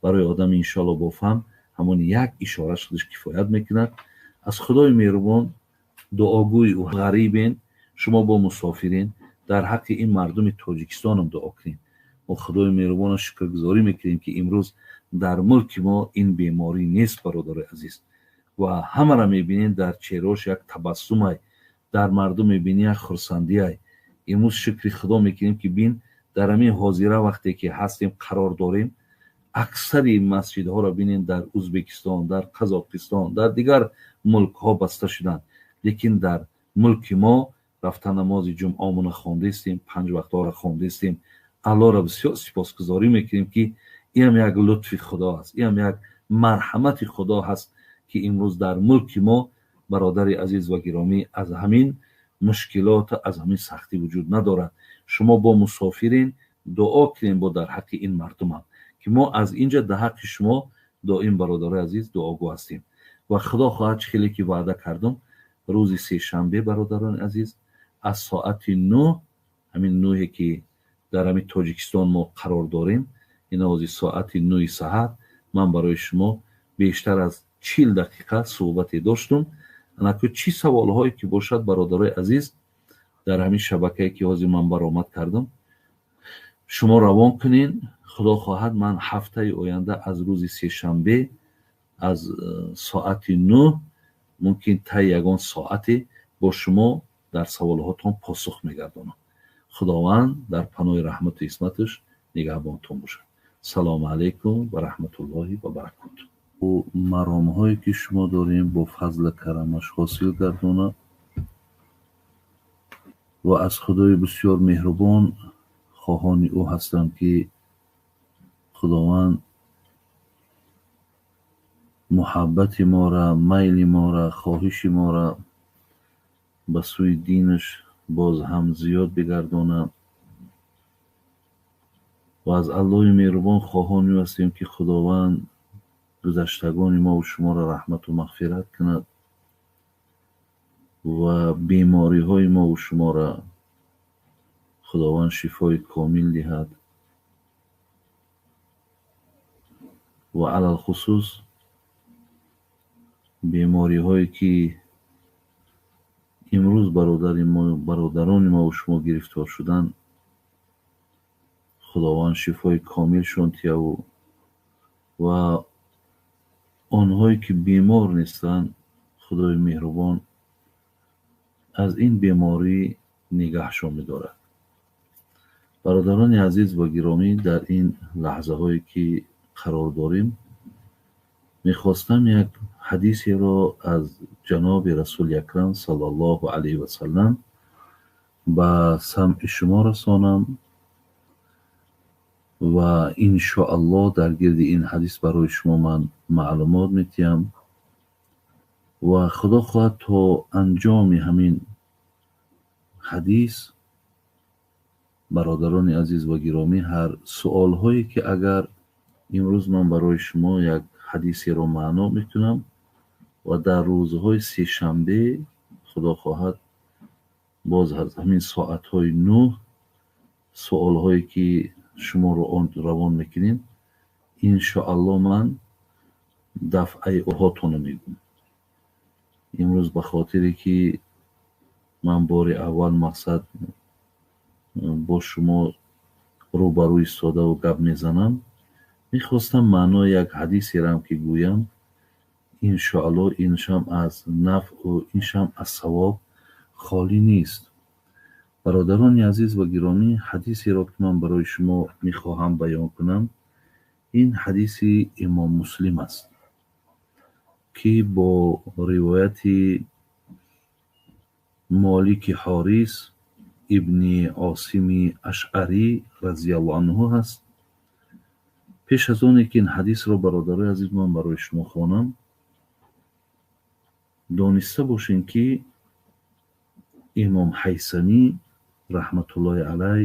Барои одами, иншоалло, бофаҳм ҳамон як ишораш худаш кифоят мекунад. Аз Худои меҳрубон дуогӯи ӯ ғарибен, шумо бо мусофирен, дар ҳаққи ин мардуми Тоҷикистонам дуо кунем. Мо Худои меҳрубона шукргузорӣ мекунем, ки имрӯз дар мулки мо ин беморӣ нест, бародарои азиз, ва ҳамаро мебинем, дар чеҳраош як табассумай, дар мардум мебинӣ як хурсандиай. Имрӯз шукри Худо мекунем, ки бин, дар ҳамин ҳозира вақте ки ҳастем, қарор дорем, аксари масҷидҳоро бинем, дар Ӯзбекистон, дар Қазоқистон, дар дигар мулкҳо баста шуданд, лекин дар мулки мо рафта намози ҷумъамона хондаистем, панҷ вақтҳоро хондаистем. Аллоҳро бисёр сипосгузорӣ мекунем, ки инам як лутфи Худо аст, инам як марҳамати Худо ҳаст, ки имрӯз дар мулки мо, бародари азиз ва гиромӣ, аз ҳамин мушкилот, аз ҳамин сахтӣ вуҷуд надорад. Шумо бо мусофирин, дуо кунем бо дар ҳаққи ин мардумам, ки мо аз инҷа дар ҳаққи шумо доим, бародарои азиз, дуогӯ ҳастем. Ва Худо хоҳад, чӣ хеле ки ваъда кардум, рӯзи сешанбе, бародарони азиз, аз соати 9, ҳамин нӯҳе ки дар ҳамин Тоҷикистон мо қарор дорем, ин ози соати 9-и саҳар, ман барои шумо бештар аз 40 дақиқа суҳбате доштум. Анаку чӣ саволҳое ки бошад, бародарои азиз, дар ҳамин шабакае ки ҳозир ман баромад кардам, шумо равон кунен. Худо хоҳад, ман ҳафтаи оянда аз рӯзи сешанбе аз соати 9, мумкин таи ягон соате, бо шумо дар саволҳотон посух мегардонам. Худованд дар паноҳи раҳмату исматаш нигаҳбонтон бошад. Салому алайкум ва раҳматуллоҳи ва баракоту. Маромҳое ки шумо дорем, бо фазли карамаш ҳосил гардонад ва аз Худои бисёр меҳрубон хоҳони ӯ ҳастам, ки Худованд муҳаббати мора, майли мора, хоҳиши мора ба сӯи динаш боз ҳам зиёд бигардонад ва аз Аллоҳи меҳрубон хоҳони ӯ ҳастем, ки Худованд гузаштагони мову шуморо раҳмату мағфират кунад ва бемориҳои мову шуморо Худованд шифои комил диҳад ва алалхусус бемориҳое ки имрӯз бародарони мову шумо гирифтор шуданд, Худованд шифои комилшон диҳаву ва онҳое ки бемор нестанд, Худои меҳрубон аз ин беморӣ нигаҳшон медорад. Бародарони азиз ва гиромӣ, дар ин лаҳзаҳое ки қарор дорем, мехостам як ҳадисеро аз ҷаноби Расули Акрам саллаллоҳу алайҳи васаллам ба самъи шумо расонам ва иншоаллоҳ дар гирди ин ҳадис барои шумо ман маълумот медиҳам ва Худо хоҳад, то анҷоми ҳамин ҳадис, бародарони азиз ва гиромӣ, ҳар суолҳое ки агар имрӯз ман барои шумо як ҳадисеро маъно мекунам ва дар рӯзҳои сешанбе, Худо хоҳад, боз аз ҳамин соатҳои 9 суолҳое ки шуморо он равон мекунем, иншоаллоҳ ман дафъаи ҳотонро мегӯям. Имрӯз ба хотире ки ман бори аввал мақсад бо шумо рӯбарӯ истодаву гап мезанам, мехостам маънои як ҳадисерам ки гӯям, иншоаллоҳ иншам аз нафъу иншам аз савоб холӣ нест. Бародарони азиз ва гиромӣ, ҳадисеро ки ман барои шумо мехоҳам баён кунам, ин ҳадиси Имом Муслим аст, ки бо ривояти Молики Ҳорис ибни Осими Ашъарӣ разияллоҳу анҳу ҳаст. Пеш аз оне ки ин ҳадисро, бародарои азиз, ман барои шумо хонам, дониста бошем, ки Имом Ҳайсамӣ раҳматуллоҳи алай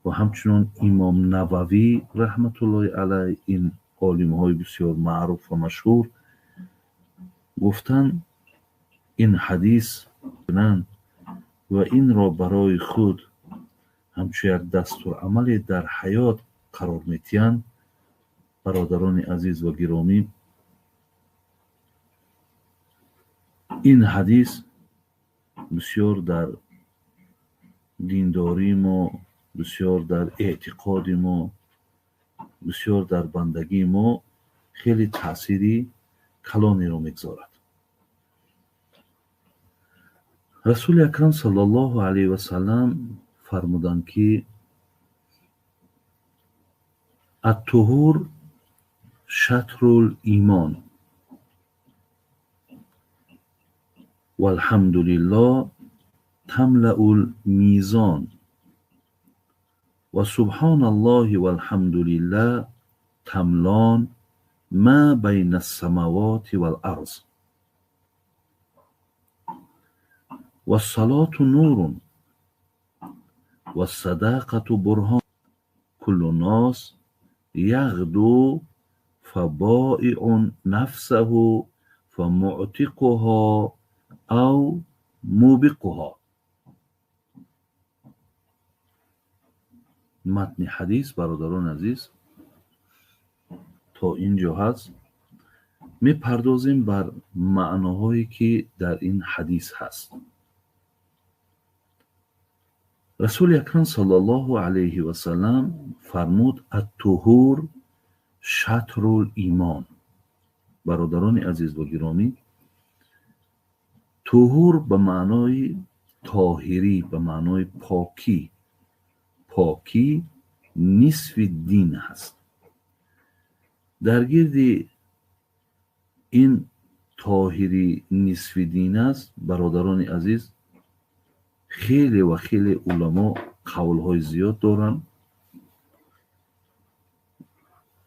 ва ҳамчунон Имом Нававӣ раҳматуллоҳи алай, ин олимҳои бисёр маъруф ва машҳур, гуфтанд, ин ҳадис кунанд ва инро барои худ ҳамчун як дастурамале дар ҳаёт қарор медиҳанд. Бародарони азиз ва гиромӣ, ин ҳадис бисёр дар диндории мо, бисёр дар эътиқоди мо, бисёр дар бандагии мо хеле таъсири калонеро мегузорад. Расули акрам саллаллоҳу алайҳи васаллам фармуданд, ки ат-туҳур шатрул имон валҳамдулиллоҳ тамлаул мизон ва субҳоналлоҳи валҳамдулиллоҳ тамлон ма байна ас-самавати вал арз вассалоту нурун вассадақату бурҳон куллу нос яғду фабоиун нафсаҳу фамуътиқуҳо ав мубиқуҳо. Матни ҳадис, бародарони азиз, то ин ҷо ҳаст. Мепардозем бар маъноҳое, ки дар ин ҳадис ҳаст. Расули акрам саллаллоҳу алайҳи васаллам фармуд: ат-туҳур шатрул имон. Бародарони азиз ва гиромӣ, туҳур ба маънои тоҳирӣ, ба маънои покӣ, покӣ нисфи дин ҳаст. Дар гирди ин тоҳирӣ нисфи дин аст, бародарони азиз, хеле ва хеле уламо қавлҳои зиёд доранд.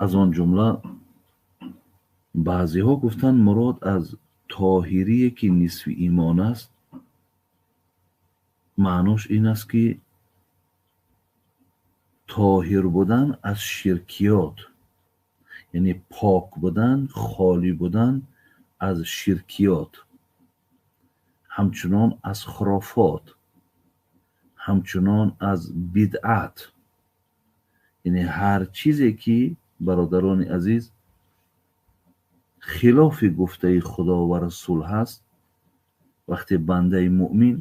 Аз он ҷумла баъзеҳо гуфтанд, мурод аз тоҳирие, ки нисфи имон аст, маънош ин аст, ки тоҳир будан аз ширкиёт, яъне пок будан, холӣ будан аз ширкиёт, ҳамчунон аз хурофот, ҳамчунон аз бидъат, яъне ҳар чизе, ки бародарони азиз хилофи гуфтаи Худо ва Расул ҳаст, вақте бандаи муъмин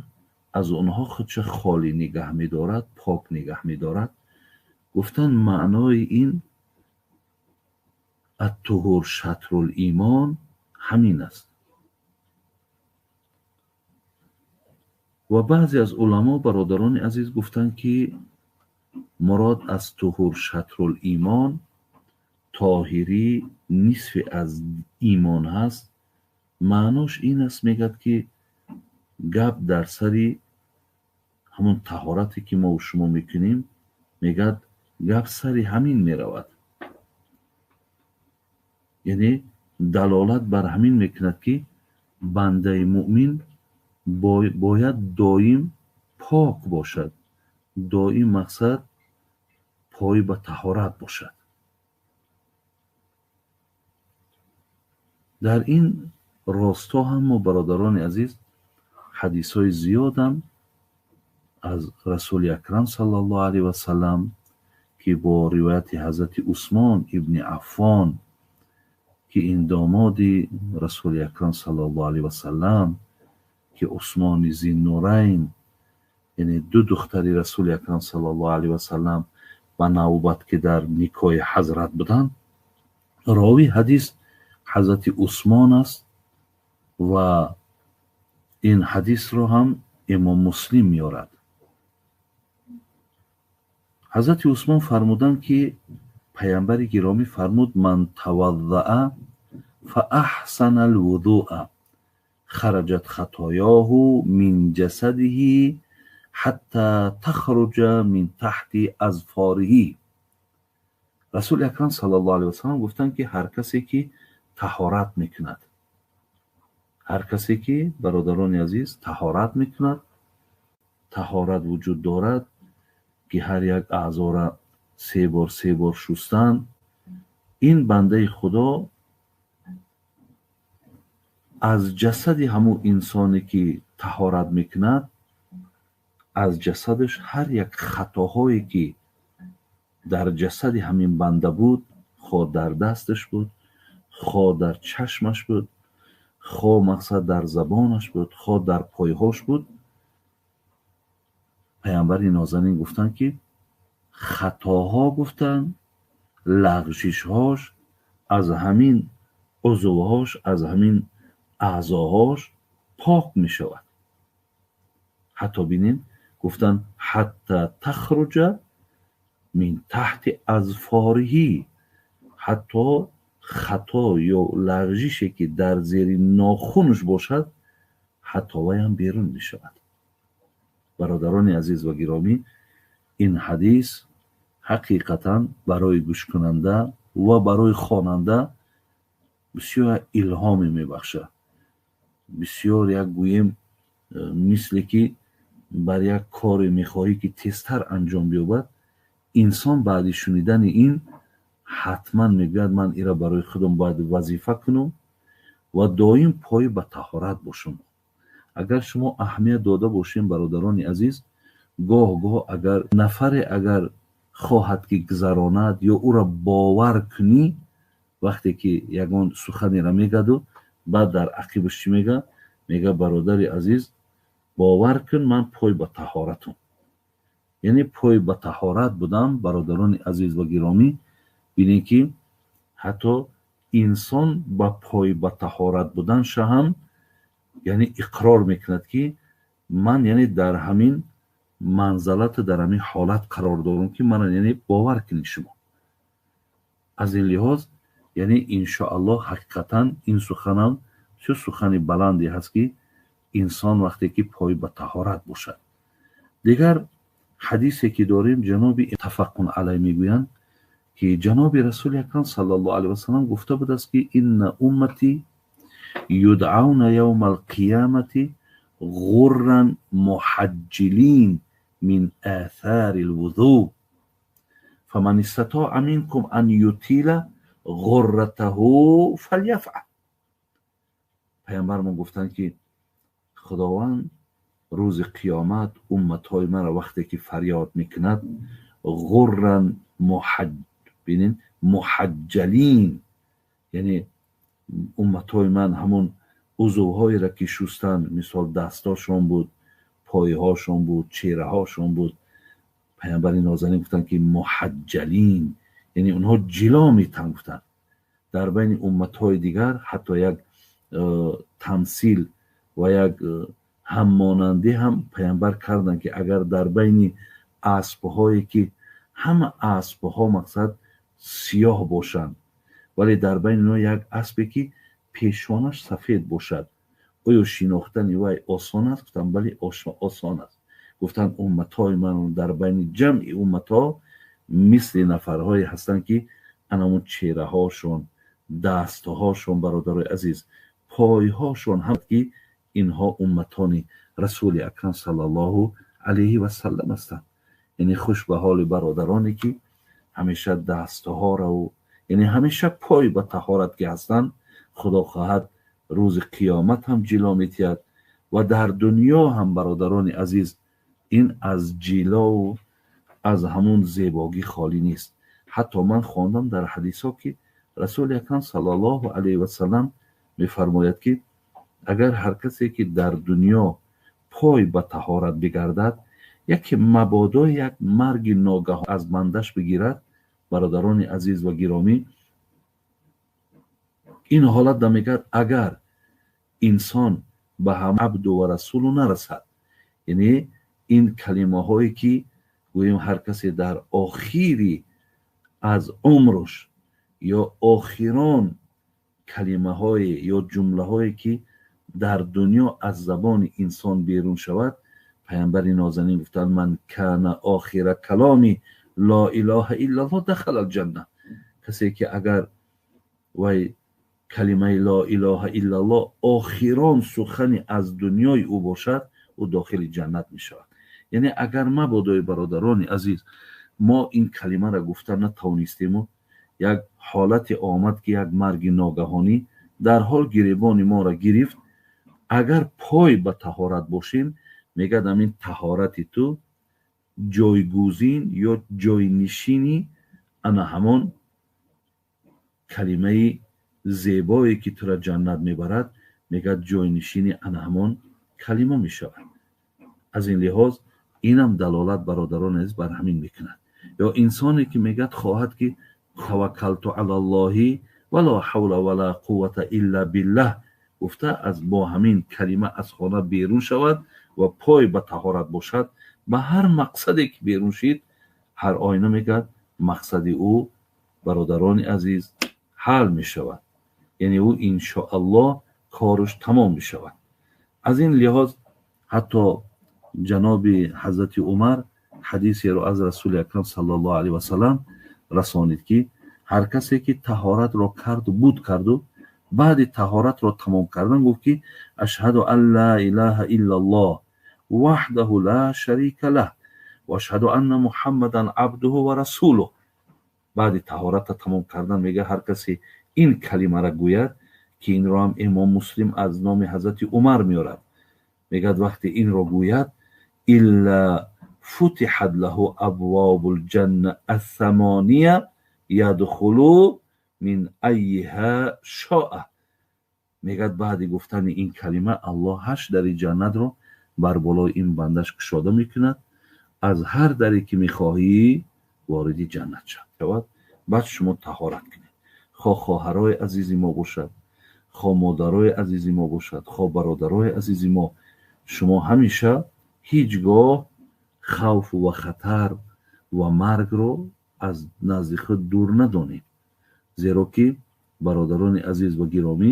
аз онҳо худша холӣ нигаҳ медорад, пок нигаҳ медорад, гуфтанд маънои ин ат-туҳур шатрул имон ҳамин аст. Ва баъзе аз уламо, бародарони азиз, гуфтанд, ки мурод аз туҳур шатрул имон тоҳирӣ нисфи аз имон ҳаст. Маънош ин аст, мегӯяд, ки гап дар сари ҳамон таҳорате, ки мо шумо мекунем, мегӯяд гап сари ҳамин меравад. Яъне далолат бар ҳамин мекунад, ки бандаи муъмин бояд доим пок бошад, доим мақсад пой ба таҳорат бошад. Дар ин росто ҳам мо, бародарони азиз, ҳадисҳои зиёдам аз Расули акрам саллаллоҳу алайҳи васаллам, ки бо ривояти ҳазрати Усмон ибни Аффон, ки ин домоди Расули акрам саллаллоҳу алайҳи васаллам, ки Усмони Зиннурайн, яъне ду духтари Расули акрам саллаллоҳу алайҳи васаллам ба навбат, ки дар никоҳи ҳазрат буданд, ровии ҳадис ҳазрати Усмон аст ва ин ҳадисро ҳам имом Муслим меорад. Ҳазрати Усмон фармуданд, ки паямбари гиромӣ фармуд: ман таваддаа фааҳсана алвудуа хараҷат хатоёҳу мин ҷасадиҳи ҳатта тахруҷа мин таҳти азфориҳи. Расули акрам саллаллоҳу алайҳи васаллам гуфтанд, ки ҳар касе, ки таҳорат мекунад, ҳар касе, ки, бародарони азиз, таҳорат мекунад, таҳорат вуҷуд дорад, ки ҳар як аъзора се бор се бор шустан, ин бандаи Худо аз ҷасади ҳамун инсоне, ки таҳорат мекунад, аз ҷасадаш ҳар як хатоҳое, ки дар ҷасади ҳамин банда буд, Хо дар дасташ буд, хо дар чашмаш буд, хо мақсад дар забонаш буд, хо дар пойҳош буд. Паямбари нозанин гуфтанд, ки хатоҳо, гуфтанд, лағжишҳош аз ҳамин узвҳош, аз ҳамин аъзоҳош пок мешавад. Ҳатто бинем, гуфтанд: حتى تخرج من تحت أظفاره. Ҳатто хато ё лағжише, ки дар зери нохунаш бошад, ҳатто вайам берун мешавад. Бародарони азиз ва гиромӣ, ин ҳадис ҳақиқатан барои гӯшкунанда ва барои хонанда бисёр илҳоме мебахшад, бисёр як гӯем, мисле ки бар як коре мехоҳӣ, ки тезтар анҷом биёбад. Инсон баъди шунидани ин ҳатман мегӯяд: ман ира барои худам бояд вазифа кунам ва доим пой ба таҳорат бошам. Агар шумо аҳамият дода бошем, бародарони азиз, гоҳ гоҳ агар нафаре агар хоҳад, ки гузаронад ё ӯро бовар кунӣ, вақте ки ягон суханеро мегаду, баъд дар ақибаш чӣ мега? Мега: бародари азиз, бовар кун, ман пой ба таҳоратум. Яъне пой ба таҳорат будам. Бародарони азиз ва гиромӣ, бинед, ки ҳатто инсон ба пой ба таҳорат буданша ҳам, яъне, иқрор мекунад, ки ман, яъне, дар ҳамин манзалату дар ҳамин ҳолат қарор дорам, ки мана, яъне, бовар кунед шумо. Аз ин лиҳоз, яъне, иншоаллоҳ, ҳақиқатан ин суханам чӣ сухани баланде ҳаст, ки инсон вақте ки пой ба таҳорат бошад. Дигар ҳадисе, ки дорем, ҷаноби متفق عليه мегӯянд, ки ҷаноби Расули Акрам صلى الله عليه وسلم гуфта будааст, ки إن أمتي يدعون يوم القيامة غرا محجلين من آثار الوضوء، فمن استطاع منكم أن يطيل غرته فليفعل. Паямбармон гуфтанд, ки Худованд рӯзи қиёмат умматҳои маро вақте ки фарёд мекунад, غرا бинин محجلين, яъне умматҳои ман ҳамон узвҳоеро, ки шустанд, мисол дастошон буд, пойҳошон буд, чеҳраҳошон буд, паямбари нозанин гуфтанд, ки محجلين, яъне онҳо ҷило метан. Гуфтанд, дар байни умматҳои дигар ҳатто як тамсил ва як ҳаммонандӣ ҳам паямбар карданд, ки агар дар байни аспҳое, ки ҳама аспҳо мақсад сиёҳ бошанд, вале дар байни онҳо як аспе, ки пешонаш сафед бошад, оё шинохтани вай осон аст? Гуфтанд: бале, осон аст. Гуфтанд, умматҳои ман дар байни ҷамъи умматҳо мисли нафарҳое ҳастанд, ки анамон чеҳраҳошон, дастҳошон, бародарои азиз, пойҳошон ҳам, ки инҳо умматони Расули Акрам صلى الله عليه وسلم ҳастанд. Яъне хуш ба ҳоли бародароне, ки ҳамеша дастҳораву, яъне, ҳамеша пой ба таҳорат ки ҳастанд. Худо хоҳад, рӯзи қиёмат ҳам ҷило метиҳад ва дар дунё ҳам, бародарони азиз, ин аз ҷилову аз ҳамун зебогӣ холӣ нест. Ҳатто ман хондам дар ҳадисҳо, ки Расули Акрам صلى الله عليه وسلم мефармояд, ки агар ҳар касе, ки дар дунё пой ба таҳорат бигардад, яке мабодо як марги ногаҳ аз бандаш бигирад, бародарони азиз ва гиромӣ, ин ҳолат да мегӯяд, агар инсон ба ҳам عبده ورسوله нарасад, яъне ин калимаҳое, ки гӯем, ҳар касе дар охири аз умруш ё охирон калимаҳое ё ҷумлаҳое, ки дар дунё аз забони инсон берун шавад, паямбари нозанин гуфтанд: من كان آخر كلامه لا إله إلا الله دخل الجنة. Касе ки агар вай калимаи لا إله إلا الله охирон сухани аз дунёи ӯ бошад, ӯ дохили ҷаннат мешавад. Яъне агар мабодои, бародарони азиз, мо ин калимаро гуфта натавонистему, як ҳолате омад, ки як марги ногаҳонӣ дар ҳол гиребони моро гирифт, агар пой ба таҳорат бошем, мегӯяд, ҳамин таҳорати ту ҷойгузин ё ҷойнишини ана ҳамон Калимаи зебое ки тура ҷаннат мебарад, мегӯяд, ҷойнишини ана ҳамон калима мешавад. Аз ин лиҳоз инам далолат, бародарон азиз, бар ҳамин мекунад. Ё инсоне ки мегӯяд, хоҳад ки таваккалту алаллоҳи ва ла ҳавла ва ла қуввата илла биллаҳ гуфта, аз бо ҳамин калима аз хона берун шавад ва пой ба таҳорат бошад, ба ҳар мақсаде ки берун шид, ҳар оина мегӯяд, мақсади ӯ, бародарони азиз, ҳал мешавад, яъне ӯ иншоаллоҳ кораш тамом мешавад. Аз ин лиҳоз ҳатто ҷаноби ҳазрати Умар ҳадисеро аз Расули Акрам саллаллоҳу алайҳи васалам расонид, ки ҳар касе ки таҳоратро карду буд карду баъди таҳоратро тамом кардан гуфт, ки ашҳаду ан ла илаҳа иллаллоҳ ваҳдаҳу ла шарика лаҳ ва ашҳаду анна Муҳаммадан абдуҳу ва расулуҳ. Баъди таҳоратро тамом кардан мега, ҳар касе ин калимаро гӯяд, ки инро ҳам Имом Муслим аз номи ҳазрати Умар меорад, мегӯяд, вақте инро гӯяд, илла футиҳат лаҳу абвобул ҷанна ассамония ядхулу мин айиҳа шоа. Мегӯяд, баъди гуфтани ин калима Аллоҳ ҳашт дари ҷаннатро бар болои ин бандаш кушода мекунад, аз ҳар даре ки мехоҳӣ вориди ҷаннат шавад. Баъд шумо таҳорат кунед, хо хоҳарои азизи мо бошад, хо модарои азизи мо бошад, хо бародарои азизи мо, шумо ҳамеша ҳеҷ гоҳ хавфу ва хатар ва маргро аз назди худ дур надонед, зеро ки, бародарони азиз ва гиромӣ,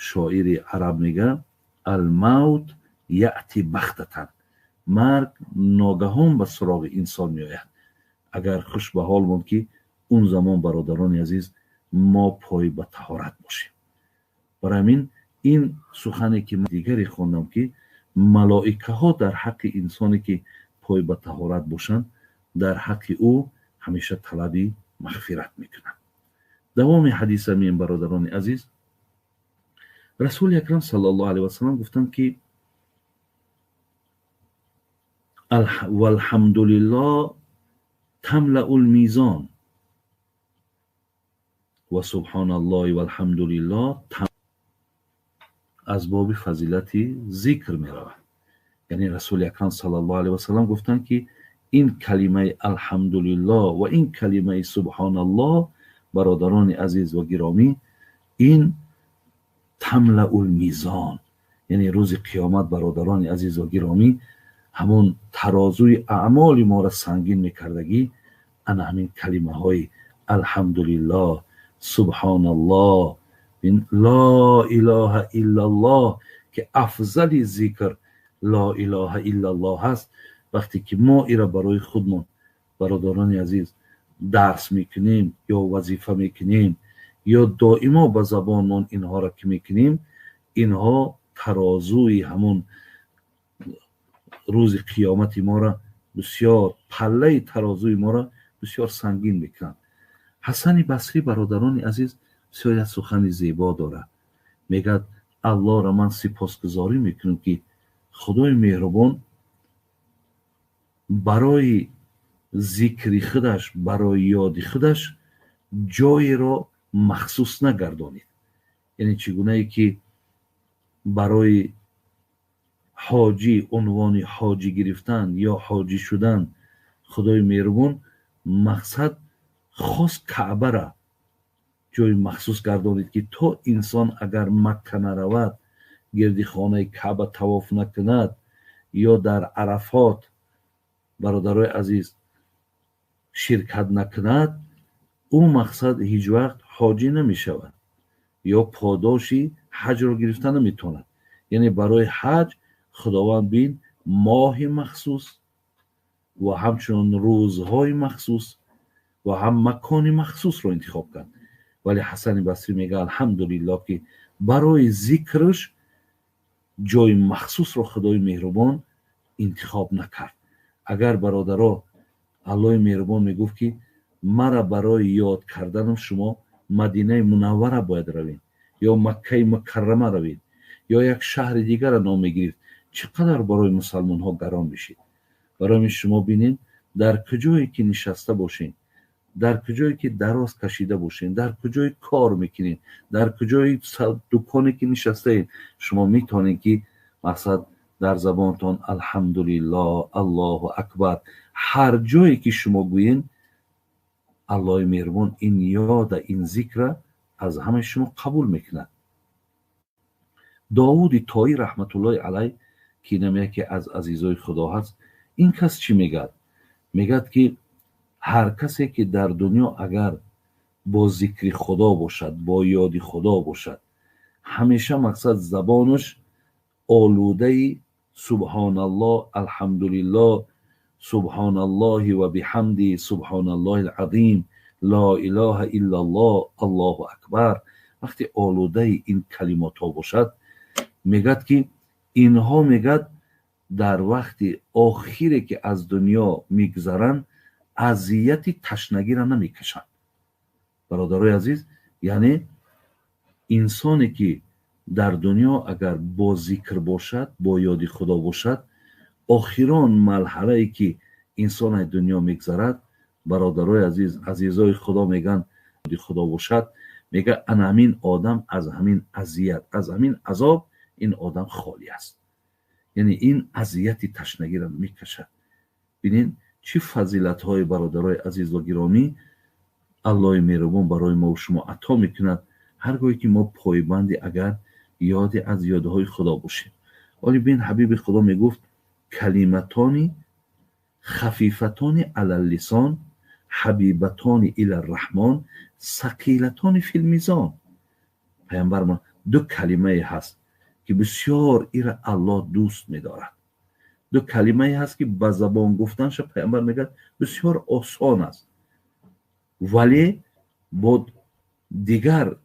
шоири араб мега: алмавт яъти бахтатан, марг ногаҳон ба суроғи инсон меояд. Агар хуш ба ҳол монд, ки он замон, бародарони азиз, мо пой ба таҳорат бошем. Барои ҳамин ин сухане ки дигаре хондам, ки малоикаҳо дар ҳаққи инсоне ки пой ба таҳорат бошанд, дар ҳаққи ӯ ҳамеша талаби мағфират мекунанд. Давоми ҳадиса меем, бародарони азиз. Расули Акрам саллаллоҳу алайҳи васалам гуфтанд, ки валҳамдулиллоҳ тамлаул мизон ва субҳоналлоҳи валҳамдулиллоҳ. Аз боби фазилати зикр меравад. Яъне Расули Акрам саллаллоҳу алайҳи васалам гуфтанд, ки ин калимаи алҳамдулиллоҳ ва ин калимаи субҳоналлоҳ, бародарони азиз ва гиромӣ, ин тамлаул мизон, яъне рӯзи қиёмат, бародарони азиз ва гиромӣ, ҳамон тарозуи аъмоли моро сангин мекардагӣ ана ҳамин калимаҳои алҳамдулиллоҳ, субҳоналлоҳ, ло илоҳа иллаллоҳ, ки афзали зикр ло илоҳа иллаллоҳ ҳаст. Вақте ки мо ира барои худмон, бародарони азиз, дарс мекунем ё вазифа мекунем ё доимо ба забонмон инҳоро ки мекунем, инҳо тарозуи ҳамон рӯзи қиёмати моро бисёр, паллаи тарозуи моро бисёр сангин мекунанд. Ҳасани Басрӣ, бародарони азиз, бисёр як сухани зебо дорад. Мегӯяд, Аллоҳро ман сипосгузорӣ мекунам, ки Худои меҳрубон барои зикри худаш, барои ёди худаш ҷоеро махсус нагардонид. Яъне чӣ гунае ки барои ҳоҷӣ унвони ҳоҷӣ гирифтан ё ҳоҷӣ шудан Худои меҳрубон мақсад хос Каъбара ҷои махсус гардонид, ки то инсон агар Макка наравад, гирди хонаи Каъба тавоф накунад ё дар Арафот, бародарои азиз, ширкат накунад, ӯ мақсад ҳеҷ вақт ҳоҷӣ намешавад ё подоши ҳаҷро гирифта наметавонад. Яъне барои ҳаҷ Худованд бин моҳи махсус ва ҳамчунон рӯзҳои махсус ва ҳам макони махсусро интихоб кард. Вале Ҳасани Басрӣ мега, алҳамдулиллоҳ, ки барои зикраш ҷои махсусро Худои меҳрубон интихоб накард. Агар, бародаро, Аллоҳи меҳрубон мегуфт, ки мара барои ёд карданам шумо Мадинаи Мунаввара бояд равед ё Маккаи Мукаррама равед ё як шаҳри дигарро ном мегирифт, чӣ қадар барои мусалмонҳо гарон мешид. Барои ҳамин шумо бинед, дар куҷое ки нишаста бошед, Дар куҷое ки дароз кашида бошед, дар куҷое кор мекунед, дар куҷои дуконе ки нишастаед, шумо метавонед ки мақсад дар забонтон алҳамдулиллоҳ, Аллоҳу акбар, ҳар ҷое ки шумо гӯед, Аллоҳи меҳрубон ин ёда, ин зикра аз ҳамаи шумо қабул мекунад. Довуди Тоӣ раҳматуллоҳи алайҳ, ки инам яке аз азизои Худо ҳаст, ин кас чӣ мегӯяд? Мегӯяд ки ҳар касе ки дар дунё агар бо зикри Худо бошад, бо ёди Худо бошад, ҳамеша мақсад забонаш олудаи субҳоналлоҳ, алҳамдулиллоҳ, субҳоналлоҳи ва биҳамди, субҳоналлоҳи алазим, ло илоҳа иллаллоҳ, Аллоҳу акбар, вақте олудаи ин калимотҳо бошад, мегӯяд ки инҳо мегӯяд дар вақти охире ки аз дунё мегузаранд, азияти ташнагиро намекашанд. Бародарои азиз, яъне инсоне ки дар дунё агар бо зикр бошад, бо ёди Худо бошад, охирон марҳалае ки инсон аз дунё мегузарад, бародарои азиз, азизои Худо мегӯянд, ёди Худо бошад, мегӯяд ана ҳамин одам аз ҳамин азият, аз ҳамин азоб ин одам холӣ аст. Яъне ин азияти ташнагиро мекашад. Бинед чӣ фазилатҳои бародарои азиз ва гиромӣ Аллоҳи меҳрубон барои мо шумо ато мекунад, ҳар гоҳе ки мо пойбанди агар ёде аз ёдҳои Худо бошем. Оли бин ҳабиби Худо мегуфт калиматони хафифатони алал-лисон, ҳабибатони илар-раҳмон, сақилатони фил-мизон. Паямбар мо ду калимае ҳаст ки бисёр ира Аллоҳ дӯст медорад. Ду калимае ҳаст ки ба забон гуфтанша паямбар мегӯяд бисёр осон аст, вале бо дигар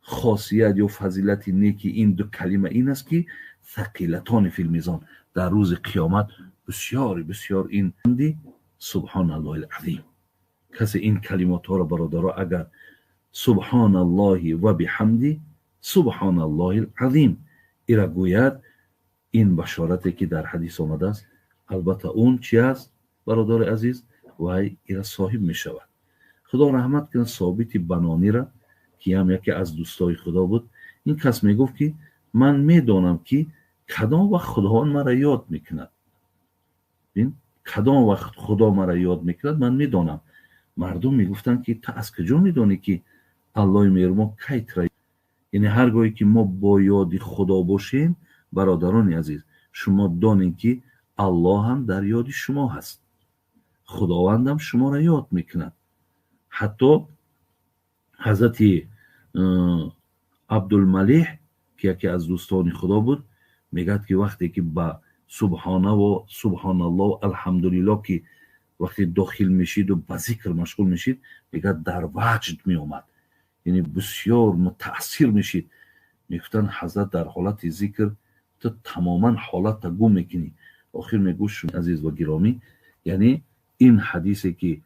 хосият ё фазилати неки ин ду калима ин аст ки сақилатони фил-мизон, дар рӯзи қиёмат бисёр бисёр ин субҳоналлоҳил азим. Касе ин калимотҳоро бародаро агар субҳоналлоҳи ва биҳамди субҳоналлоҳил азим ира гӯяд, ин башорате ки дар ҳадис омадааст, албатта он чи аст бародари азиз, вай ира соҳиб мешавад. Худо раҳмат кунад Собити Банонира, ки ҳам яке аз дӯстои Худо буд. Ин кас мегуфт ки ман медонам ки кадом вақт Худованд мара ёд мекунад. Кадом вақт Худо мара ёд мекунад, ман медонам. Мардум мегуфтанд ки ту аз куҷо медонӣ ки Аллоҳи меҳрубон кай тура? Яъне ҳар гоҳе ки мо бо ёди Худо бошем, бародарони азиз, шумо донед ки Аллоҳ ҳам дар ёди шумо ҳаст, Худовандам шуморо ёд мекунад. Ҳатто ҳазрати Абдулмалиҳ, ки яке аз дӯстони Худо буд, мегӯяд ки вақте ки ба субҳонаву субҳоналлоҳ, алҳамдулиллоҳ ки вақте дохил мешиду ба зикр машғул мешид, мегӯяд дар ваҷд меомад, яъне бисёр мутаассир мешид. Мегуфтанд ҳазрат дар ҳолати зикр ту тамоман ҳолатта гум мекунӣ. Охир мегӯш азиз ва гиромӣ, яъне ин ҳадисе ки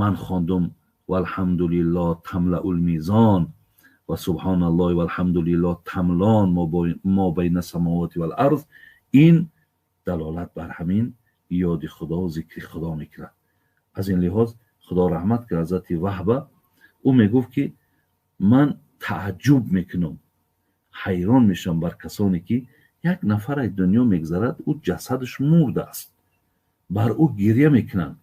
ман хондум валҳамдулиллоҳ тамлаул мизон ва субҳоналлоҳи валҳамдулиллоҳ тамлон мо байна самавоти вал арз, ин далолат бар ҳамин ёди Худо, зикри Худо мекунад. Аз ин лиҳоз Худо раҳмат кунад ҳазрати Ваҳба, ӯ мегуфт ки ман тааҷҷуб мекунам, ҳайрон мешавам бар касоне ки як нафар аз дунё мегузарад, ӯ ҷасадаш мурда аст, бар ӯ гиря мекунанд,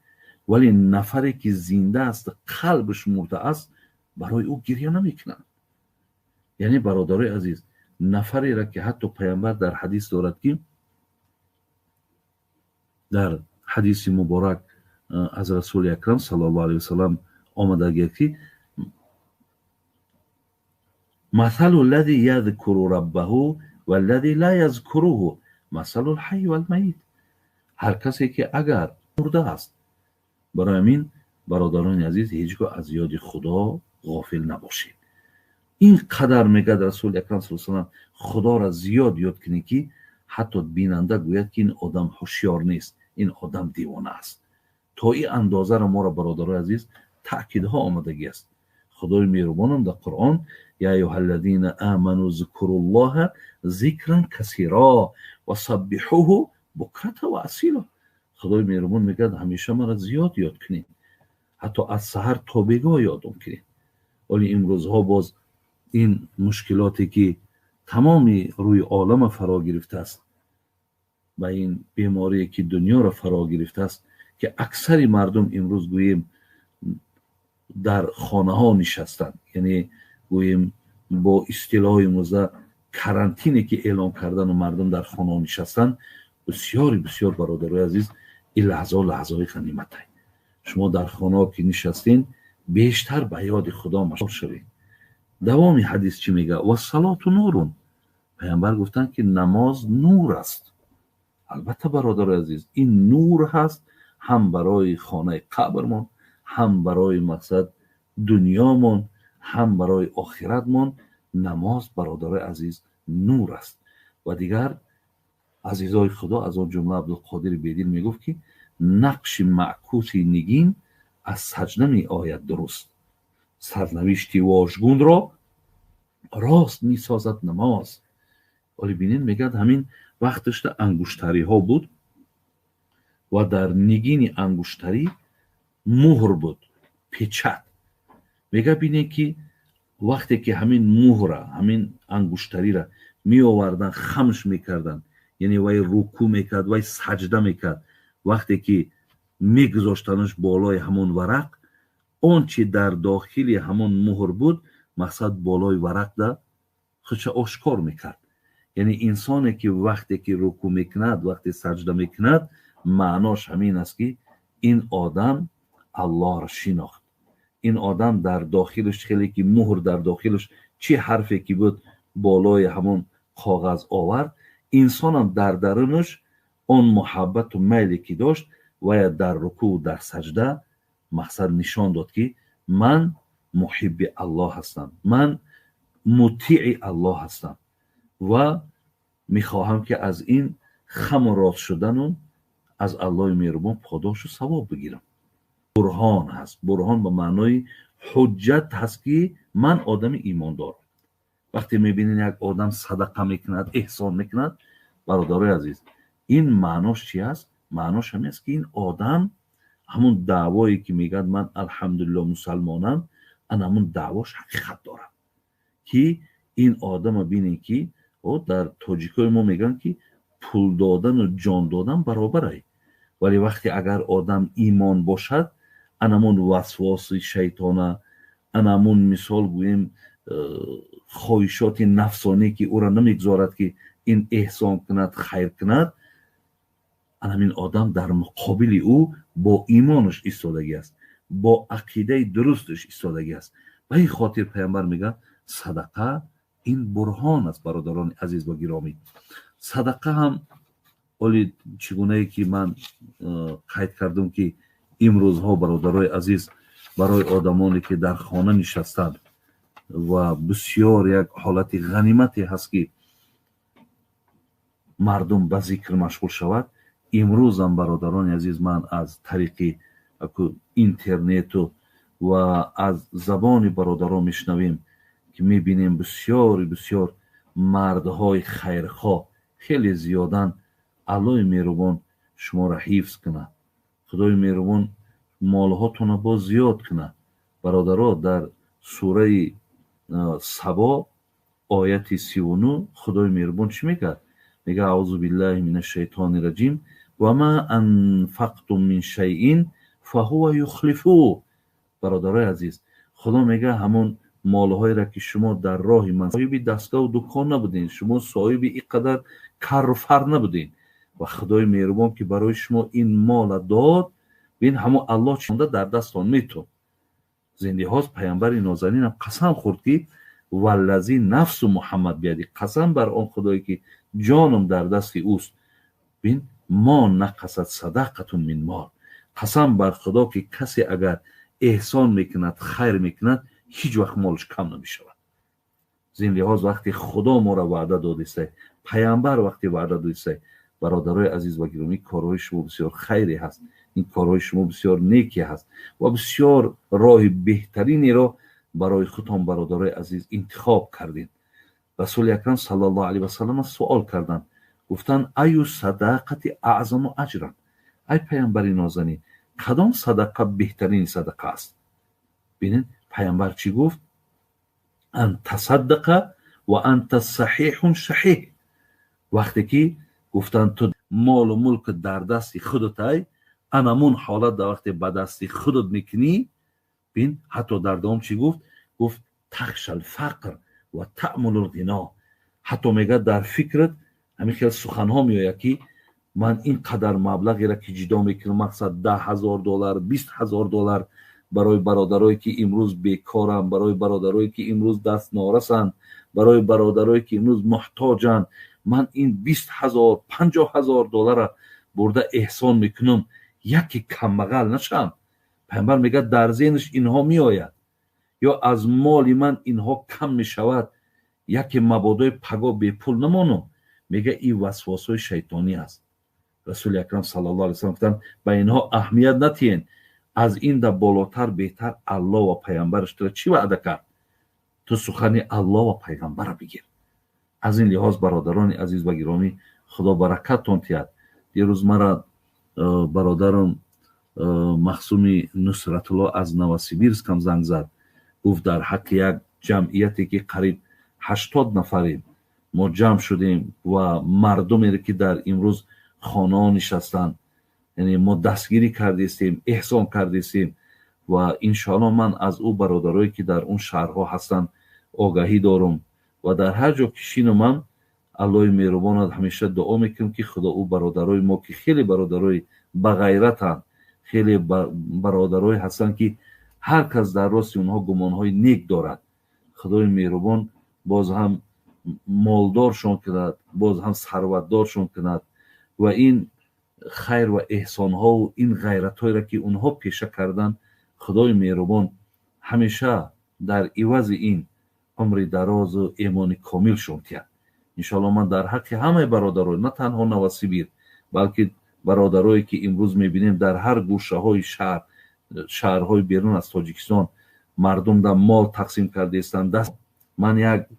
вале нафаре ки зинда аст, қалбаш мурда аст, барои ӯ гиря намекунанд. Яъне бародарои азиз, нафареро ки ҳатто паямбар дар ҳадис дорад ки дар ҳадиси муборак аз расули акрам саллаллоҳу алайҳи васаллам омадагият ки масалу ллази язкуру раббаҳу валлази ла язкуруҳу масалул ҳайи валмайит. Ҳар касе ки агар мурда аст. Барои ҳамин бародарони азиз, ҳеҷ гоҳ аз ёди Худо ғофил набошед. Ин қадар мегӯяд расули акрам саллаллоҳу алайҳи васаллам, Худоро зиёд ёд кунед ки ҳатто бинанда гӯяд ки ин одам ҳушёр нест, ин одам девона аст. То ин андозаро моро бародарои азиз таъкидҳо омадагӣ аст. Худои меҳрубонам дар Қуръон я айюҳаллазина аману зкуруллоҳа зикран касиро ва саббиҳуҳу букрата ва асила. Худои меҳрубон мегӯяд ҳамеша маро зиёд ёд кунед. Ҳатто аз саҳар то бегоҳ ёдум кунед. Вале имрӯзҳо боз ин мушкилоте ки тамоми рӯи олама фаро гирифтааст, ба ин беморие ки дунёро фаро гирифтааст, ки аксари мардум имрӯз гӯем дар хонаҳо нишастанд, яъне гӯем бо истилоҳи имрӯза карантине ки эълон кардану мардум дар хонаҳо нишастанд. Бисёри бисёр, бародарои азиз, ин лаҳзаҳо лаҳзаҳои ғаниматай. Шумо дар хонаҳо ки нишастин, бештар ба ёди Худо машғул шавед. Давоми ҳадис чӣ мегӯяд? Вассалоту нурун. Паямбар гуфтанд, ки намоз нур аст. Албатта, бародарои азиз, ин нур ҳаст ҳам барои хонаи қабрмон, ҳам барои мақсад дунёмон, ҳам барои охиратмон. Намоз, бародарои азиз, нур аст. Ва дигар азизои Худо, аз он ҷумла Абдулқодири Бедил мегуфт, ки нақши маъкуси нигин аз саҷда меояд дуруст, сарнавишти вожгунро рост месозад намоз. Вале бинед, мегӯяд, ҳамин вақташда ангуштариҳо буд ва дар нигини ангуштарӣ муҳр буд, печать. Мегӯяд, бинед, ки вақте ки ҳамин муҳра, ҳамин ангуштарира меовардан, хамш мекарданд, яъне вай рукӯъ мекард, вай саҷда мекард, вақте ки мегузоштанаш болои ҳамон варақ, он чи дар дохили ҳамон муҳр буд, мақсад болои варақда худша ошкор мекард. Яъне инсоне ки вақте ки рукӯъ мекунад, вақте саҷда мекунад, маънош ҳамин аст, ки ин одам Аллоҳро шинохт. Ин одам дар дохилаш хеле ки муҳр дар дохилаш чӣ ҳарфе ки буд, болои ҳамон коғаз овард, инсонам дар дарунаш он муҳаббату майле ки дошт, вая дар рукӯъ, дар саҷда мақсад нишон дод, ки ман муҳибби Аллоҳ ҳастам, ман мутиъи Аллоҳ ҳастам ва мехоҳам, ки аз ин хаму рост шудану аз Аллоҳи меҳрубон подошу савоб бигирам. Бурҳон ҳаст. Бурҳон ба маънои ҳуҷҷат ҳаст, ки ман одами имондорам. Вақте мебинед, як одам садақа мекунад, эҳсон мекунад, бародарои азиз, ин маънош чи аст? Маънош ҳамин аст, ки ин одам ҳамун даъвое ки мегӯяд, ман алҳамдулилло мусалмонам, ана ҳамун даъвош ҳақиқат дорад. Ки ин одама бинед, ки дар тоҷикои мо мегӯянд, ки пул додану ҷон додан баробарай. Вале вақте агар одам имон бошад, анамун васвоси шайтона, анамун мисол гӯем хоҳишоти нафсонӣ, ки ӯро намегузорад, ки ин эҳсон кунад, хайр кунад, анамин одам дар муқобили ӯ бо имонаш истодагӣ аст, бо ақидаи дурусташ истодагӣ аст. Ба ин хотир паямбар мегӯяд, садақа ин бурҳон аст. Бародарони азиз ва гиромӣ, садақа ҳам оли чӣ гунае ки ман қайд кардам, ки имрӯзҳо, бародарои азиз, барои одамоне ки дар хона нишастанд ва бисёр як ҳолати ғанимате ҳаст, ки мардум ба зикр машғул шавад. Имрӯзам, бародарони азиз, ман аз тариқи интернету ва аз забони бародарон мешунавем, ки мебинем, бисёри бисёр мардҳои хайрхоҳ хеле зиёданд. Аллоҳи меҳрубон шуморо ҳифз кунад, Худои меҳрубон молҳотонро боз зиёд кунад. Бародаро, дар сураи Сабо, ояти 39, Худои меҳрубон чӣ мегӯяд? Мегӯяд: аузу биллаҳи мин ашшайтони раҷим, ва ма анфақтум мин шайин фаҳува юхлифу. Бародарои азиз, Худо мегӯяд, ҳамон молҳоеро ки шумо дар роҳи ман, соҳиби дастгоҳу дукон набудем, шумо соҳиби ин қадар карру фар набудем, ва Худои меҳрубон ки барои шумо ин мола дод, бин, ҳамон Аллоҳ чонда дар дастон метон. Зиндиҳоз паямбари нозанинам қасам хӯрд, ки валлази нафсу Муҳаммад бияди, қасам бар он Худое ки ҷоном дар дасти ӯст, бин, мо нақасат садақатун мин мол, қасам бар Худо, ки касе агар эҳсон мекунад, хайр мекунад, ҳеҷ вақт молаш кам намешавад. Зин лиҳоз вақте Худо моро ваъда додистай, паямбар вақте ваъда додистай, бародарои азиз ва гиромӣ, корҳои шумо бисёр хайре ҳаст, ин корҳои шумо бисёр неке ҳаст ва бисёр роҳи беҳтаринеро барои худтон, бародарои азиз, интихоб кардед. Расули акрам саллаллоҳу алайҳи васаллам суол карданд, гуфтанд: аю садақати аъзаму аҷран, ай паямбари нозанин, Кадом садақа беҳтарини садақа аст? Бинед, пайғамбар чӣ гуфт? Ан тасаддақа ва анта саҳиҳун шаҳиҳ. Вақте ки гуфтанд, ту молу мулк дар дасти худутай, анамун ҳолат дар вақте ба дасти худут мекунӣ. Бин, ҳатто дар давом чӣ гуфт? Гуфт: тахшал фақр ва таъмулул ғино. Ҳатто мегӯяд, дар фикрат ҳамин хел суханҳо меояд, ки ман ин қадар маблағеро ки ҷудо мекунам, мақсад 10 000 доллар, 20 000 доллар, барои бародарое ки имрӯз бекоранд, барои бародарое ки имрӯз даст норасанд, барои бародарое ки имрӯз муҳтоҷанд, ман ин 20 000, 50 000 доллара бурда эҳсон мекунам, яке камбағал нашам. Пайғамбар мегӯяд, дар зеҳнаш инҳо меояд, ё аз моли ман инҳо кам мешавад, яке мабодои паго бепул намонам. Мега, ин васвосҳои шайтонӣ аст. Расули акрам саллаллоҳу алайҳи васаллам гуфтанд, ба инҳо аҳамият натиҳен. Аз ин да болотар беҳтар Аллоҳ ва пайғамбараш тура чӣ ваъда кард, ту сухани Аллоҳ ва пайғамбара бигир. Аз ин лиҳоз, бародарони азиз ва гиромӣ, Худо баракаттон тиҳад. Дирӯз мара бародарам Махсуми Нусратулло аз Новосибирскам занг зад. Гуфт, дар ҳаққи як ҷамъияте ки қариб 80 нафарем мо ҷамъ шудем ва мардумере ки дар имрӯз хонаҳо нишастанд, яъне мо дастгирӣ кардестем, эҳсон кардестем. Ва иншоалло ман аз ӯ бародарое ки дар он шаҳрҳо ҳастанд огаҳӣ дорум ва дар ҳар ҷо ки шинумам, Аллоҳи меҳрубонат ҳамеша дуо мекунем, ки Худо ӯ бародарои мо, ки хеле бародарои бағайратанд, хеле бародарое ҳастанд, ки ҳар кас дар рости онҳо гумонҳои нек дорад, Худои меҳрубон боз ҳам молдоршон кунад, боз ҳам сарватдоршон кунад ва ин хайр ва эҳсонҳову ин ғайратҳоеро ки онҳо пеша карданд, Худои меҳрубон ҳамеша дар ивази ин умри дарозу эмони комилшон тиҳад. Иншоалло ман дар ҳаққи ҳамаи бародаро, на танҳо Новосибир, балки бародарое ки имрӯз мебинем дар ҳар гӯшаҳои шаҳр, шаҳрҳои берун аз Тоҷикистон мардум дар мол тақсим кардаистанд даст. Ман як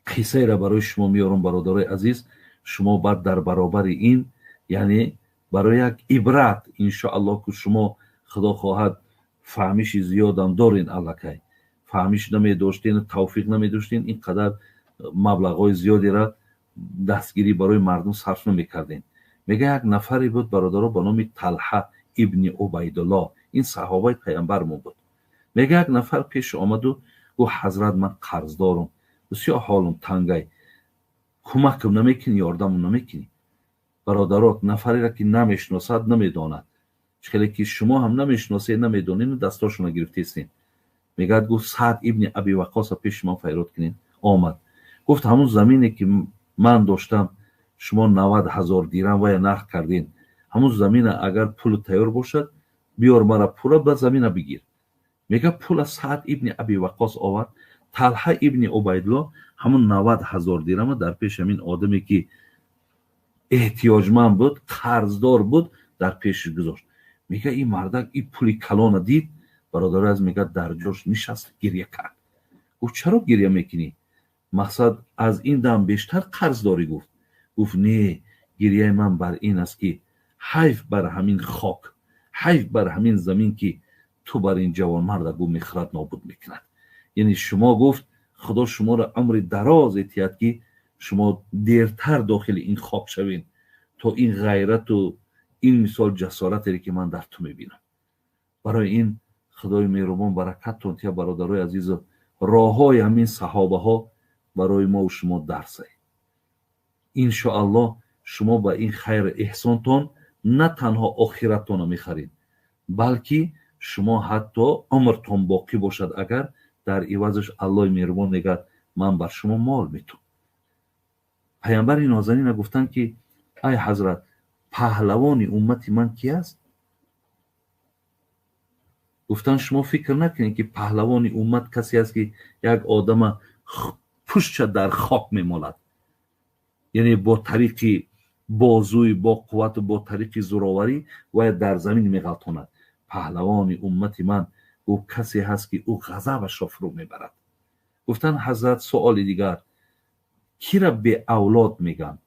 қиссаеро барои шумо меорам, бародарои азиз, шумо баъд дар баробари ин, яъне барои як ибрат, иншоаллоҳ, ки шумо, Худо хоҳад, фаҳмиши зиёдам дорен. Аллакай фаҳмиш намедоштен, тавфиқ намедоштен, ин қадар маблағҳои зиёдеро дастгирӣ барои мардум сарф намекардем. Мега, як нафаре буд, бародаро, ба номи Талҳа ибни Убайдулло. Ин саҳобаи пайғамбармон буд. Мега, як нафар пеш омаду гуфт: «Ҳазрат, ман қарздорум, бисёр ҳолум тангай, кӯмакам намекунӣ, ёрдамам намекунӣ?» Бародаро, нафареро ки намешиносад, намедонад, хеле ки шумо ҳам намешиносед, намедонед, дастошонро гирифтестем. Мегӯяд, гуфт: «Саъд ибни Аби Ваққоса пеши ман файрод кунед». Омад, гуфт: «Ҳамун замине ки ман доштам, шумо 90 000 дирам вая нарх кардем, ҳамун замина агар пулу тайёр бошад, биёр мара пула, ба замина бигир». Мега, пула Саъд ибни Аби Ваққос овард. Талҳа ибни Убайдулло ҳамун 90 000 дирама дар пеши ҳамин одаме ки эҳтиёҷманд буд, қарздор буд, дар пеши гузошт. Мега, ин мардак ин пули калона дид, бародари аз, мега, дар ҷош нишаст, гиря кард. Гуфт: «Чаро гиря мекунӣ? Мақсад, аз ин дам бештар қарз дорӣ?» Гуфт: «Не, гиряи ман бар ин аст, ки ҳайф бар ҳамин хок, ҳайф бар ҳамин замин, ки ту бар ин ҷавонмарда гу мехӯрад, нобуд мекунад. Яъне шумо», гуфт, «Худо шуморо умри дароз этиҳад, ки шумо дертар дохили ин хок шавед, то ин ғайрату ин мисол ҷасоратере ки ман дар ту мебинам». Барои ин Худои меҳрубон баракаттон тия, бародарои азизу. Роҳҳои ҳамин саҳобаҳо барои мову шумо дарсае. Иншоаллоҳ, шумо ба ин хайру эҳсонтон на танҳо охираттонро мехаред, балки шумо ҳатто умртон боқӣ бошад агар, дар ивазаш Аллоҳи меҳрубон мегӯяд: «Ман бар шумо мол метум». Паямбари нозанина гуфтанд, ки: «Ай ҳазрат, паҳлавони уммати ман ки аст?» Гуфтанд: «Шумо фикр накунед, ки паҳлавони уммат касе аст, ки як одама пуштша дар хок мемолад, яъне бо тариқи бозӯи бо қуввату бо тариқи зӯроварӣ вая дар замин меғалтонад. Паҳлавони уммати ман ӯ касе ҳаст, ки ӯ ғазабашро фурӯ мебарад». Гуфтанд: «Ҳазрат, суоли дигар, кира беавлод мегӯянд?»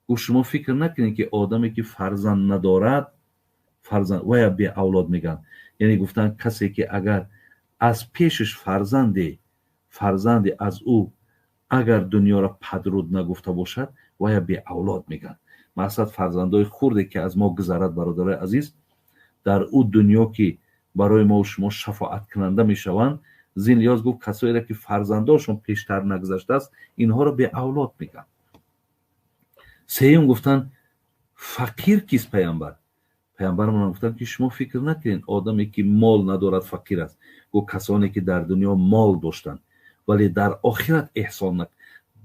Гуфт: «Шумо фикр накунед, ки одаме ки фарзанд надорад, Фарзанд вая беавлод мегӯянд. Яъне гуфтанд, касе ки агар аз пешаш фарзанде аз ӯ агар дунёро падруд нагуфта бошад, вая беавлод мегӯянд. Мақсад, фарзандои хурде ки аз мо гузарад, бародарои азиз, дар ӯ дунё ки барои мо шумо шафоаткунанда мешаванд. Зин лиҳоз гуфт, касоеро ки фарзандошон пештар нагузаштааст, инҳоро беавлод мегӯянд. Сеюм гуфтанд, фақир кист, паямбар? Паямбармон гуфтанд, ки шумо фикр накунед, одаме ки мол надорад, фақир аст. Гуфт, касоне ки дар дунё мол доштанд, вале дар охират эҳсон,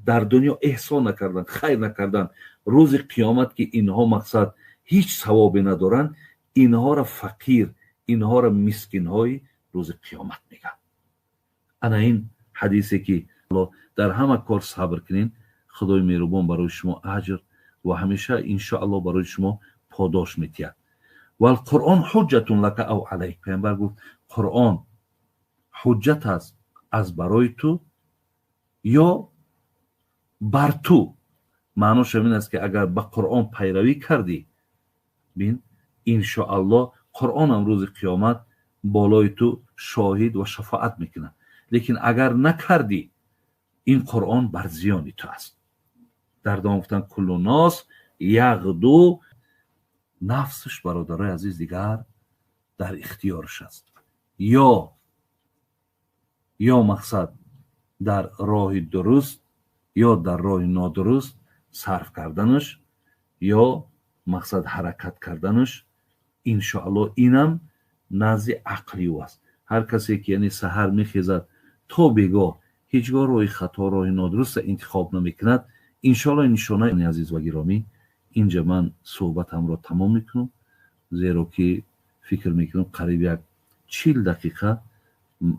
дар дунё эҳсон накарданд, хайр накарданд, рӯзи қиёмат ки инҳо мақсад ҳеҷ савобе надоранд, инҳоро фақир, инҳоро мискинҳои рӯзи қиёмат мегӯянд. Ана ин ҳадисе ки дар ҳама кор сабр кунед, Худои меҳрубон барои шумо аҷр ва ҳамеша иншоалло барои шумо подош метиҳад. والقرآن حجة لك أو عليك. Паямбар гуфт, Қуръон ҳуҷҷат аст аз барои ту ё бар ту. Маънош ҳамин аст, ки агар ба Қуръон пайравӣ кардӣ, бин, иншоалло Қуръонам рӯзи қиёмат болои ту шоҳид ва шафоат мекунад, лекин агар накардӣ, ин Қуръон бар зиёни ту аст. Дар давом гуфтанд, كل الناس يغدو. Нафсаш, бародарои азиз, дигар дар ихтиёраш аст, ё мақсад дар роҳи дуруст ё дар роҳи нодуруст сарф карданаш, ё мақсад ҳаракат карданаш. Иншоалло инам назди ақли ӯ аст. Ҳар касе ки, яъне, саҳар мехезад то бегоҳ, ҳеҷ гоҳ роҳи хато, роҳи нодуруста интихоб намекунад, иншоалло нишонаи. Азиз ва гиромӣ, инҷа ман суҳбатамро тамом мекунам, зеро ки фикр мекунам, қариб як 40 дақиқа,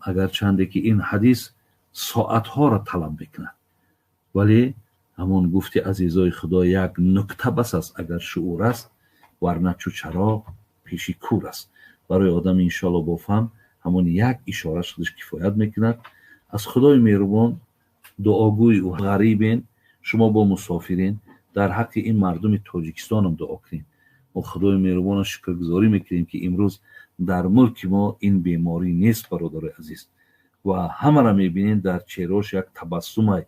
агарчанде ки ин ҳадис соатҳоро талаб мекунад, вале ҳамон гуфти азизои Худо, як нукта бас аст, агар шуур аст, варна чу чароғ пеши кур аст. Барои одами иншоалло бофаҳм ҳамон як ишораш худаш кифоят мекунад. Аз Худои меҳрубон дуогӯи ғарибен, шумо бо мусофирин, дар ҳаққи ин мардуми Тоҷикистонам дуо кунед. Мо Худои меҳрубона шукргузорӣ мекунем, ки имрӯз дар мулки мо ин беморӣ нест, бародарои азиз, ва ҳамаро мебинем, дар чеҳрош як табассумай,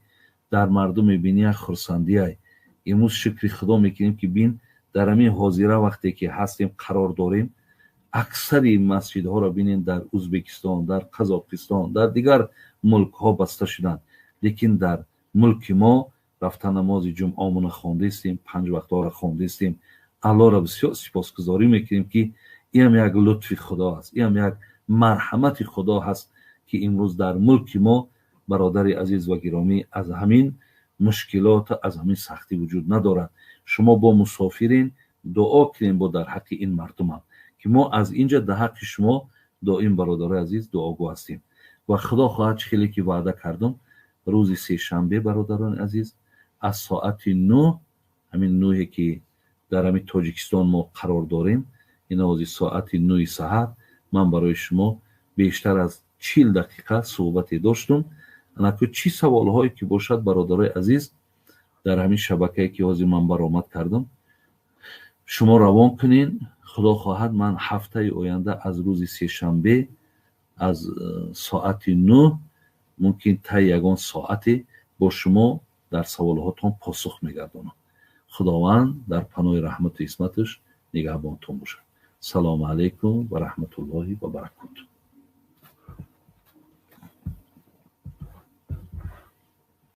дар мардум мебинӣ як хурсандиай. Имрӯз шукри Худо мекунем, ки бин, дар ҳамин ҳозира вақте ки ҳастем, қарор дорем, аксари масҷидҳоро бинем, дар Ӯзбекистон, дар Қазоқистон, дар дигар мулкҳо баста шуданд, лекин дар мулки мо рафта намози ҷумъамона хондастем, панҷ вақтҳоро хондастем. Аллоҳро бисёр сипосгузорӣ мекунем, ки инам як лутфи Худо аст, инам як марҳамати Худо ҳаст, ки имрӯз дар мулки мо, бародари азиз ва гиромӣ, аз ҳамин мушкилот, аз ҳамин сахтӣ вуҷуд надорад. Шумо бо мусофирин, дуо кунем бо дар ҳаққи ин мардумам, ки мо аз инҷа дар ҳаққи шумо доим, бародарои азиз, дуогӯ ҳастем. Ва Худо хоҳад, чӣ хеле ки ваъда кардам, рӯзи сешанбе, бародарони азиз, аз соати 9, ҳамин нӯҳе ки дар ҳамин Тоҷикистон мо қарор дорем, ин ози соати 9-и саҳар ман барои шумо бештар аз 40 дақиқа суҳбате доштум. Анаку чӣ саволҳое ки бошад, бародарои азиз, дар ҳамин шабакае ки ҳозир ман баромад кардам, шумо равон кунен. Худо хоҳад, ман ҳафтаи оянда аз рӯзи сешанбе аз соати 9, мумкин таи ягон соате бо шумо дар саволҳотон посух мегардонам. Худованд дар паноҳи раҳмату исматаш нигаҳбонтон бошад. Салому алайкум ва раҳматуллоҳи ва баракоту.